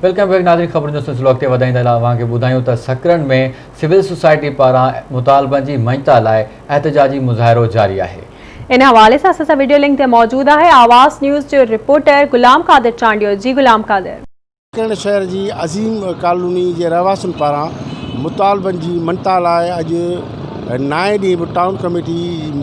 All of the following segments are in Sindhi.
Welcome back ناظرين خبرن جو سلسلو اڳتي وڌائيندي اوهان کي ٻڌايون ته سڪرنڊ ۾ سول سوسائٽي پاران مطالبن جي مڃتا لاء احتجاجي مظاهرو جاري آهي. ان حوالي سان اسان سان وڊيو لنڪ تي موجود آهي آواز نيوز جو رپورٽر غلام قادر چانڊيو جي غلام قادر. سڪرنڊ شهر جي عظيم ڪالوني جي رهواسين پاران مطالبن جي مڃتا لاء اڄ نائين ڏينهن به ٽائون ڪميٽي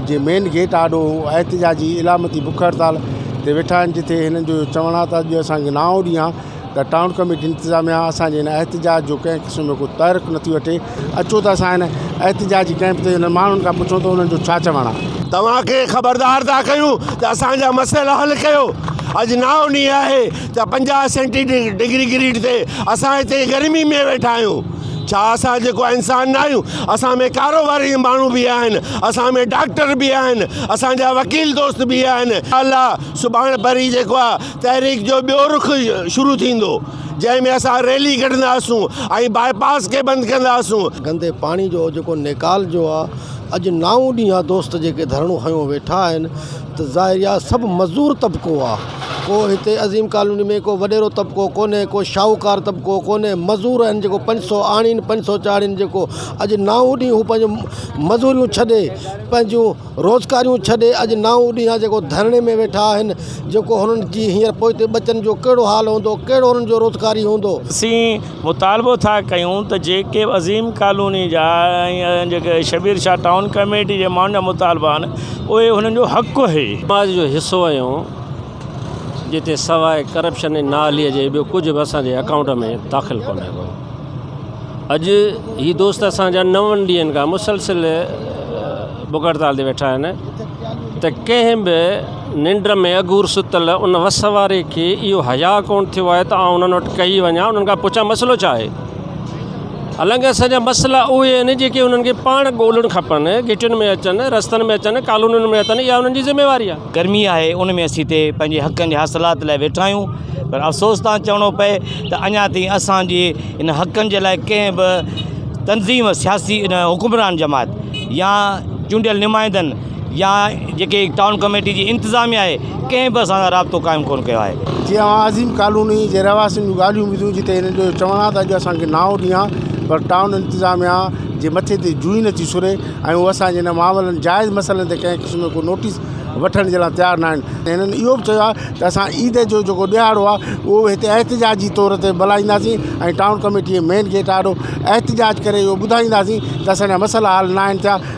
جي مين گيٽ آڏو احتجاجي علامتي بک هڙتال تي ويٺا آهن جتي هنن جو چوڻ آهي ته اڄ اسان کي نائون ڏينهن آهي ته ٽائون ڪميٽي انتظاميا اسان جي هن احتجاج جو ڪنهن قسم جو ڪو تحرڪ نٿي وٺي اچو ته اسان هن احتجاجي ڪئمپ تي هنن ماڻهن کان پڇون ته انهن جو ڇا چوڻ آهي. توهان کي خبردار ٿا ڪيون ته اسان جا مسئلا حل ڪيو اڄ نائون ڏينهن آهي ته 50 سينٽي ڊگري گريڊ تي اسان هتي گرمي ۾ ويٺا آهيون ڇا اسان جيڪو انسان نه آهيون اسان ۾ ڪاروباري ماڻهو به آهن اسان ۾ ڊاڪٽر به آهن اسان جا وڪيل دوست به آهن الله سڀاڻ پري جيڪو آهي تحريڪ جو ٻيو رخ شروع ٿيندو جنهن ۾ اسان ريلي ڪڍنداسون ۽ باء پاس کي بند ڪنداسون. گندي پاڻي جو جيڪو نيڪال جو آ اڄ نائون ڏينهن آ دوست جيڪي ڌرڻو هنيو ويٺا آهن ته ظاهري آ سڀ مزور طبقو آ ڪو هتي عظيم ڪالوني ۾ ڪو وڏيرو طبقو ڪونهي ڪو شاهوڪار طبقو ڪونهي مزور آهن جيڪو پنج سو آڻين پنج سو چاڙهين جيڪو اڄ نائون ڏينهن هو پنهنجو مزوريون ڇڏي پنهنجون روزگاريون ڇڏي اڄ نائون ڏينهن آ جيڪو ڌرڻي ۾ ويٺا آهن جيڪو هنن جي هينئر پوئتي ٻچن جو ڪهڙو حال هوندو ڪهڙو هنن جو روزگاري هوندو. اسين مطالبو ٿا ڪيون ته جيڪي به عظيم ڪالوني جا ۽ جيڪي شبير شاهه ٽائون ڪميٽي جي ماڻهن جا مطالبا آهن اهي هنن جو حق آهي. سماج جو حصو آهيون جتي سواء ڪرپشن ۽ نااهلي جي ٻيو ڪجهه به اسان جي اڪائونٽ ۾ داخل ڪونهي ڪو. اڄ هي دوست اسان جا نون ڏينهن کان مسلسل بک هڙتال تي ويٺا آهن ته ڪنهن به ننڊ ۾ اگهور ستل ان وس واري کي اهو حياء ڪونه ٿيو آهي ته آئون انهن وٽ ڪهي وڃان انهن کان پڇان مسئلو ڇا آهي حالانڪه اسان جا مسئلا اهي آهن جيڪي انهن کي پاڻ ڳولڻ کپن گهٽين ۾ اچن رستن ۾ اچن ڪالونين ۾ اچن اها انهن جي ذميواري آهي. گرمي آهي ان ۾ اسين هتي پنهنجي حقن جي حاصلات لاء ويٺا آهيون پر افسوس تان چوڻو پئي ته اڃا تائين اسان جي ان حقن جي لاء ڪنهن به تنظيم سياسي ان حڪمران جماعت يا چونڊيل نمائندن يا جيڪي ٽائون ڪميٽي جي انتظاميا آهي ڪنهن به اسان سان رابطو قائم ڪونه ڪيو آهي. جي اوهان عظيم ڪالوني جي رهواسين جون ڳالهيون ٻڌيون جتي هنن جو چوڻ آهي ته اڄ اسان کي نائون ڏينهن آهي پر ٽائون انتظاميا جي مٿي تي جوئي نٿي سري ۽ هو اسان جي هن معاملن جائز مسئلن تي ڪنهن قسم جو ڪو نوٽيس وٺڻ جي لاء تيار ناهن هنن اهو به چيو آهي ته اسان عيد جو جيڪو ڏهاڙو آهي اهو به هتي احتجاجي طور تي ملهائينداسين ۽ ٽائون ڪميٽي جي مين گيٽ آڏو احتجاج ڪري اهو ٻڌائينداسين ته اسان جا مسئلا حل ناهن ٿيا.